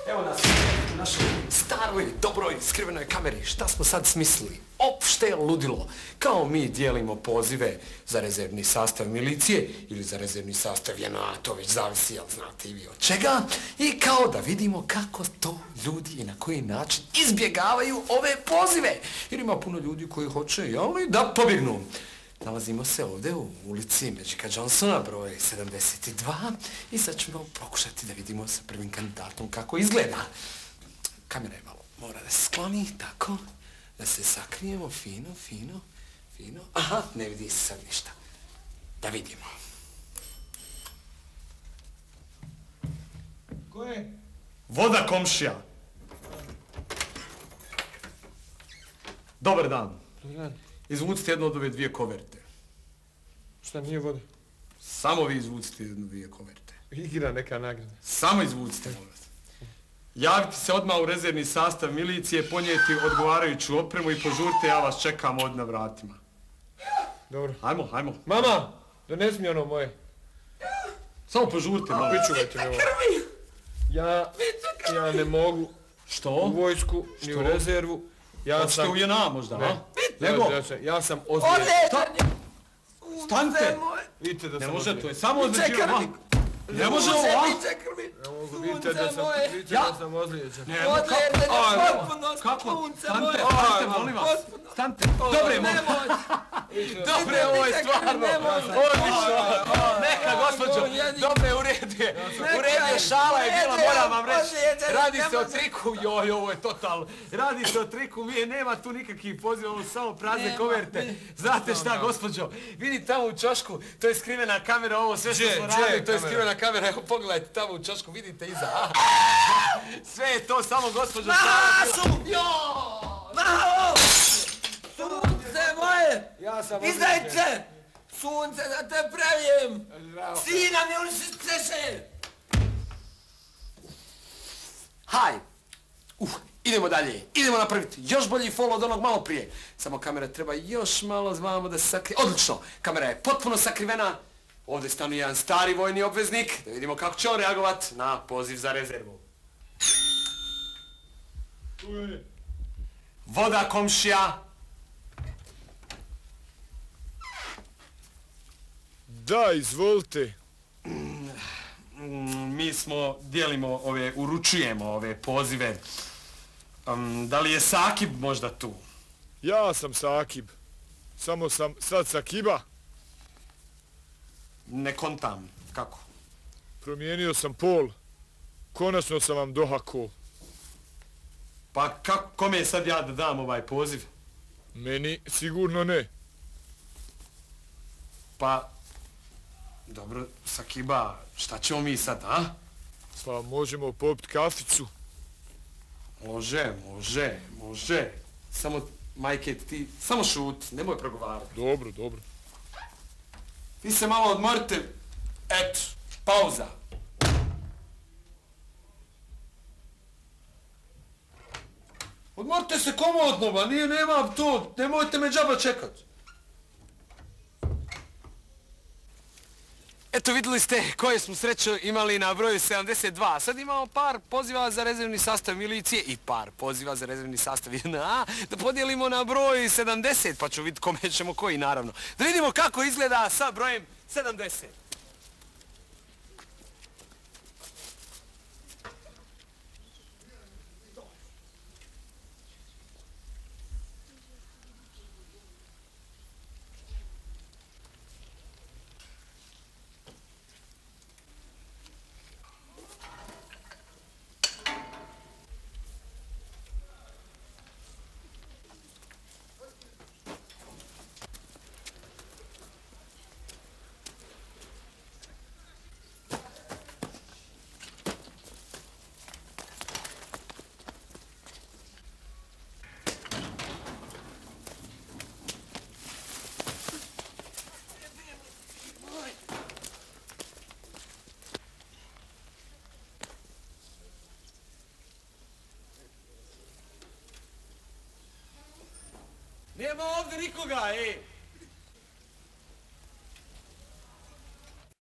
Evo nas u našoj staroj, dobroj, skrivenoj kameri. Šta smo sad smislili? Opšte ludilo. Kao mi dijelimo pozive za rezervni sastav milicije ili za rezervni sastav JNA, to već zavisi, jel znate i vi od čega. I kao da vidimo kako to ljudi i na koji način izbjegavaju ove pozive. Jer ima puno ljudi koji hoće, jel, da pobjegnu. Nalazimo se ovdje u ulici Magica Johnsona, broj 72, i sad ćemo pokušati da vidimo sa prvim kandidatom kako izgleda. Kamera je malo mora da se skloni, tako, da se sakrijemo, fino. Aha, ne vidi se sad ništa. Da vidimo. Ko je? Voda, komšija. Dobar dan. Izvucite jednu od ove dvije koverte. Šta nije voda? Samo vi izvucite jednu dvije koverte. Igra neka nagrada. Samo izvucite, molim vas. Javite se odmah u rezervni sastav milicije, ponijeti odgovarajuću opremu i požurite, ja vas čekam ovdje na vratima. Dobro. Hajmo. Mama, donesi mi ono moje. Samo požurite, molim. Pričuvajte mi ovo. Ja ne mogu. Što? U vojsku, ni u rezervu. Hoćete u JNA možda, a? Nego? Ja sam ozlijeđen. Stanite! Vidite da sam ne može, ozlijeđen. to je samo ozlijeđen. Ne može ovo, a? Vidite da sam ozlijeđen. Kako? Stante, molim vas. Stante. Dobre, ovo je stvarno. Odlično. Neka, gospođo. Dobre, u redu je. Šala je bila, moram vam reći. Radi se o triku. Joj, ovo je totalno. Radi se o triku. Nema tu nikakvih poziva, ovo samo prazne koverte. Znate šta, gospođo? Vidi tamo u čošku, to je skrivena kamera, ovo sve što smo radili, to je skrivena kamera. Evo, pogledajte tamo u čošku, vidite iza. Sve je to samo, gospođo. Maho! Sunce moje! Izdajte! Sunce da te pravim! Sina mi uništiše! Haj! Idemo dalje. Idemo napraviti još bolji follow od onog malo prije. Samo kamera treba još malo zvamo da se sakrije. Odlično! Kamera je potpuno sakrivena. Ovdje stanuje jedan stari vojni obveznik. Da vidimo kako će on reagovat na poziv za rezervu. Voda, komšija! Da, izvolite. Mi dijelimo uručujemo ove pozive. Da li je Sakib možda tu? Ja sam Sakib. Samo sam sad Sakiba. Ne kontam. Kako? Promijenio sam pol. Konačno sam vam dohakao. Pa kome sad ja da dam ovaj poziv? Meni sigurno ne. Pa, dobro, Sakiba, šta ćemo mi sad, a? Pa možemo popit kaficu. Može. Samo, majke, ti samo šuti, nemoj progovarati. Dobro. Vi se malo odmorite. Eto, pauza. Odmorite se komodno, ba, nema to, nemojte me džaba čekat. Eto, vidjeli ste koje smo sreću imali na broju 72. Sad imamo par poziva za rezervni sastav milicije i par poziva za rezervni sastav JNA. Da podijelimo na broj 70, pa ću vidjeti kome ćemo koji, naravno. Da vidimo kako izgleda sa brojem 70. Nema ovdje nikoga, ej!